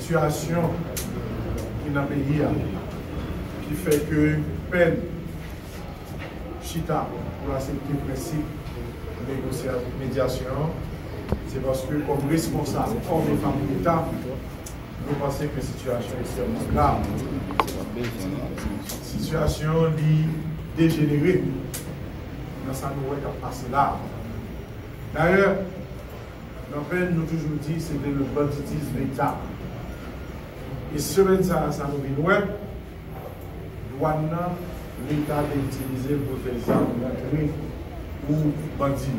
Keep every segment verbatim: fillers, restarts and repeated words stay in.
Sitiyasyon ki nan peyi a, ki fè ke pèn chita pou aksepte prensip negosya-, medyasyon an, se paske kòm responsab òm e fanm Leta, nou panse ke sitiyasyon ekstrèmman grav. Sitiyasyon li dejenere nan sa nou wè k ap pase la. Dayè, nan pèn nou toujou di se te le banditisme d'État. E semèn sa a, sa nou vin wè, dwàn nan, Leta te itilize l pou l fè zam rantre pou bandi.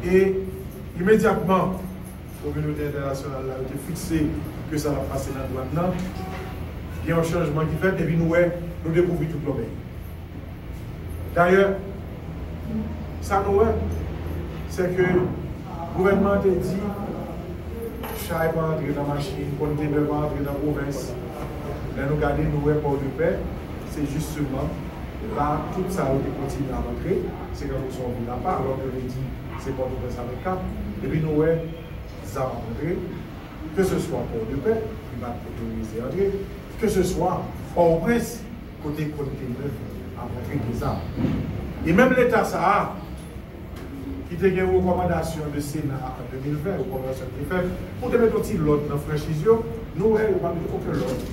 E imedyatman, kominote entènasyonal la, yo te fikse ke sa t ap pase nan dwàn nan, gen yon chanjman ki fèt, epi nou wè, nou dekouvri tout lòbèy. Dayè, sa nou wè, se ke gouvènman an te di, chay pa antre nan machin, kontenè pa antre nan pwovens. Lè nou gade, nou wè Pòdepè, se jisteman la tout sa yo te kontinye ap antre, se kankou se yon vil apa, alò ke yo di se Pòtoprens avèk Kap. Epi nou wè zam ap antre, keseswa Pòdepè, ki pa t otorize antre, keseswa Pòtoprens, kote kontenè ap antre de zam. E menm Leta sa a, ki te gen rekòmandasyon de Sena an de mil ven, rekòmandasyon ki te fèt, pou te mete yon ti lòd nan franchiz yo, nou wè yo pa mete okenn lòd.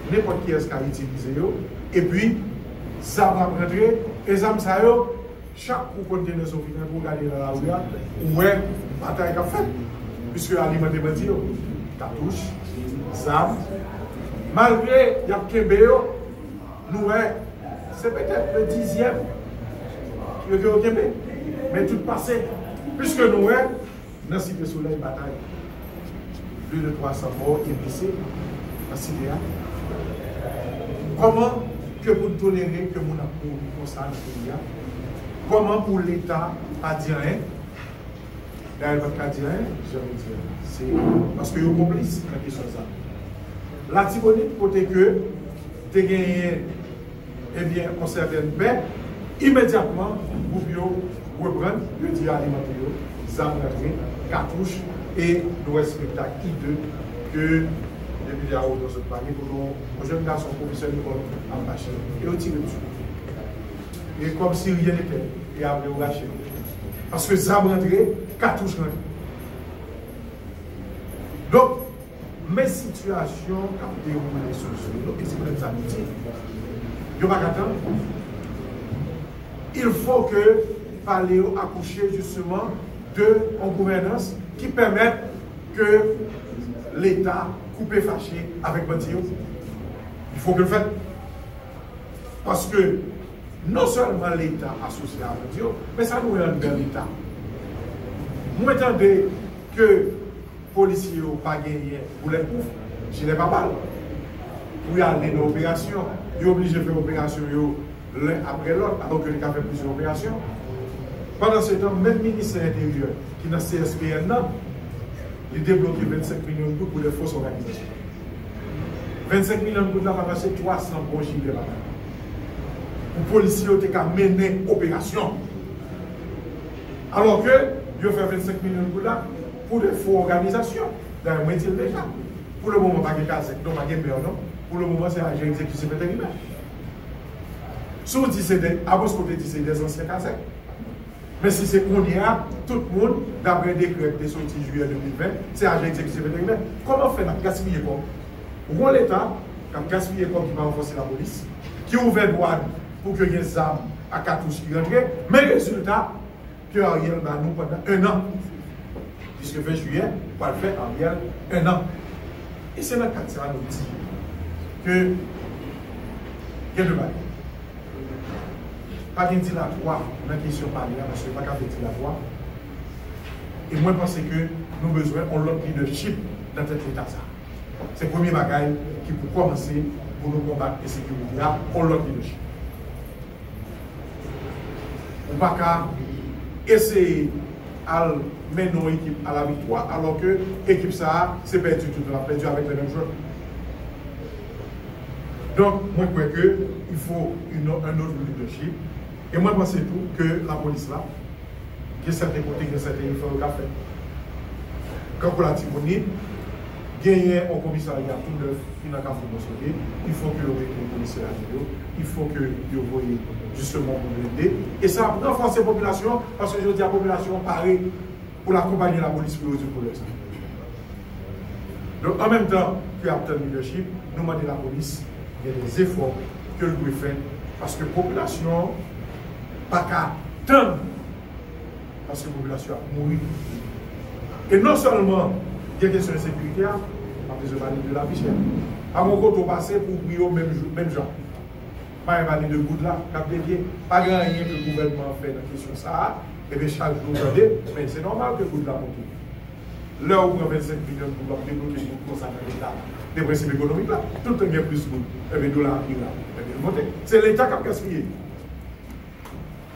Nenpòt kiyès ka itilize yo, epi zam ap rantre, e zam sa yo, chak kou kontenè sou vit pou w gade nan lari a, ou wè batay k ap fèt, piske yo alimante bandi yo, katouch, zam, malgre y ap kenbe yo, nou wè, se petèt le dizyèm yo ke yo kenbe. Men tout pase. Piske nou wè, nan Site Solèy, batay. Plis de twa san mò e blese nan site a. Kòman ke pou n tolere ke moun ap mouri konsa nan peyi a? Kòman pou Leta pa di anyen? Dayè, l pa t ka di anyen, jan nou di a. Se paske yo konplis nan kesyon sa. Latibonit, kote ke te genyen, ebyen, yon sètèn pè, imedyatman, gwoup yo reprann, yo di alimante yo, zam rantre, katouch, e nou wè spektak idè ke depite Arnaud sot pale kote yon jèn gason pwofesè lekòl ap mache, e yo tire dessus. E kòmsi rien n'était, e apre yo rache. Paske zam rantre, katouch rantre. Donk, men sitiyasyon k ap dewoule sou zye nou, e se poutèt sa nou di, yo pa ka tann. Il faut que pale yo akouche, justement, de yon gouvènans ki pèmèt ke Leta koupe fache avèk bandi yo. Il faut que l fèt. Paske non sèlman Leta asosye a bandi yo, men sa nou wè anndan Leta. Mwen tande ke polisye yo pa genyen boulèt pouf, jilè pa bal, pou y ale nan operasyon. Yo oblije fè operasyon yo len apre lòt, alò ke li ka fè plizyè operasyon. Pandansetan, menm ministè enteryè ki nan C S P N nan, li debloke vennsenk milyon goud pou de fos òganizasyon. Vennsenk milyon goud la pa pase twa san bon jilè pa bal. Pou polisye yo te ka mennen operasyon. Alò ke yo fè vennsenk milyon goud la pou de fo òganizasyon. Dayè, mwen di l deja. Pou le moman, pa gen kazèk, non, pa gen mè, non. Pou le moman, se ajan egzekitif enterimè. Si w di se de, Abosko te di se de zansyen kazèk. Men si se kounye a, tout moun, daprè dekrè ki te soti jiyè de mil ven, se ajan egzekitif enterimè. Kòman fè n ap gaspiye kòb? Ou gon Leta k ap gaspiye kòb ki pa ranfòse lapolis, ki ouvè dwàn pou ke gen zam ak katouch ki rantre, men rezilta, ke Ariel ba nou pandan en an. Piske ven jiyè, pral fè Ariel en an. E se nan kad sa a nou di ke gen de bagay. Pa gen dilatwa nan kesyon pale a, paske pa ka fè dilatwa. E mwen panse ke nou bezwen yon lòt lidèchip nan tèt Leta sa a. Se premye bagay ki pou kòmanse pou nou konbat ensekirite a, yon lòt lidèchip. Ou pa ka eseye al mennen yon ekip a la viktwa, alò ke ekip sa a, se pèdi toutan l ap pèdi avèk le menm jwè. Donk, mwen kwè ke il faut une, un autre leadership. E mwen panse tou ke lapolis la, gen sèten kote, gen sèten efò yo ka fèt. Kankou Latibonit, Genyen yon komisarya tou nèf ki nan Kafou Bon Sante, il faut que yo mete polisye ladan yo, il faut que yo voye justement pou blende. E sa ap ranfòse popilasyon, paske jodi a popilasyon pare pou l akonpaye lapolis pou yo rezoud pwoblèm sa. Donk, an menm tan ke y ap tann leadership, nou mande lapolis gen de zefò ke l dwe fè, paske popilasyon pa ka tann, paske popilasyon ap mouri. E non sèlman gen kesyon ensekirite a, m ap bezwen pale de lavi chè. Pa gen kote w pase pou pri yo menm jou, menm jan. Pa gen pale de goud la k ap devye. Pa gen anyen ke gouvènman an fè nan kesyon sa a. Ebyen, chak jou w tande, men se nòmal ke goud la monte. Lè ou pran vennsenk milyon goud, w ap debloke goud konsa nan leta, de prensip ekonomik la, tout tan gen plis goud, ebyen, dola a pi ra, ebyen, l monte. Se leta k ap gaspiye.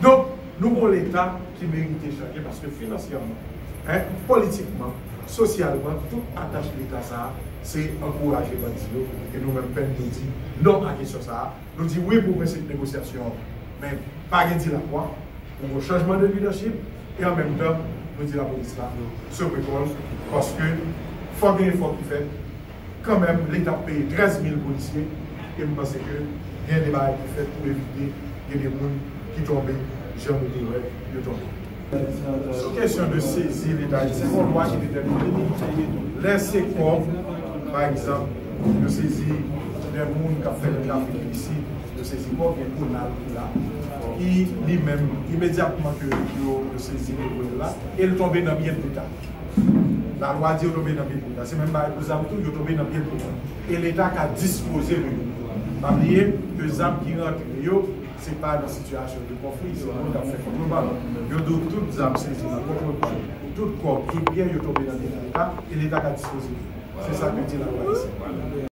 Donk, nou gen yon leta ki merite chanje paske finansyèman, en, politikman, sosyalman, tout atach leta sa a, se ankouraje bandi yo. E nou menm, pèn, nou di non a kesyon sa a. Nou di wi pou prensip negosyasyon an, men pa gen di lakwa. Nou gen chanjman de leadership, e an menm tan, nou di lapolis la, sove kò l, paske fò gen efò ki fèt. Kanmenm, leta ap peye trèz mil polisye, e m panse ke gen de bagay ki fèt pou evite gen de moun ki tonbe jan nou te wè yo tonbe. Sou kesyon de sezi leta ayisyen, se yon lwa ki detèmine li. Lè se kòb, pa egzanp, yo sezi de moun k ap fè de trafik ilisit, yo sezi kòb, gen Konal ki la, ki li menm, imedyatman ke yo, yo sezi, yo voye l la, e l tonbe nan byen leta. Lalwa di yo tonbe nan byen leta. Se menm bagay pou zam tou, yo tonbe nan byen leta. E leta ka dispoze de yo. Pa bliye ke zam ki rantre yo, se pa nan sitiyasyon de konfli, se moun k ap fè kontreband. Yo di w tout zam sezi nan kontreband, tout kòb, tout byen, yo tonbe nan byen leta, e leta ka dispoze de yo. Se sa ke di lalwa isi.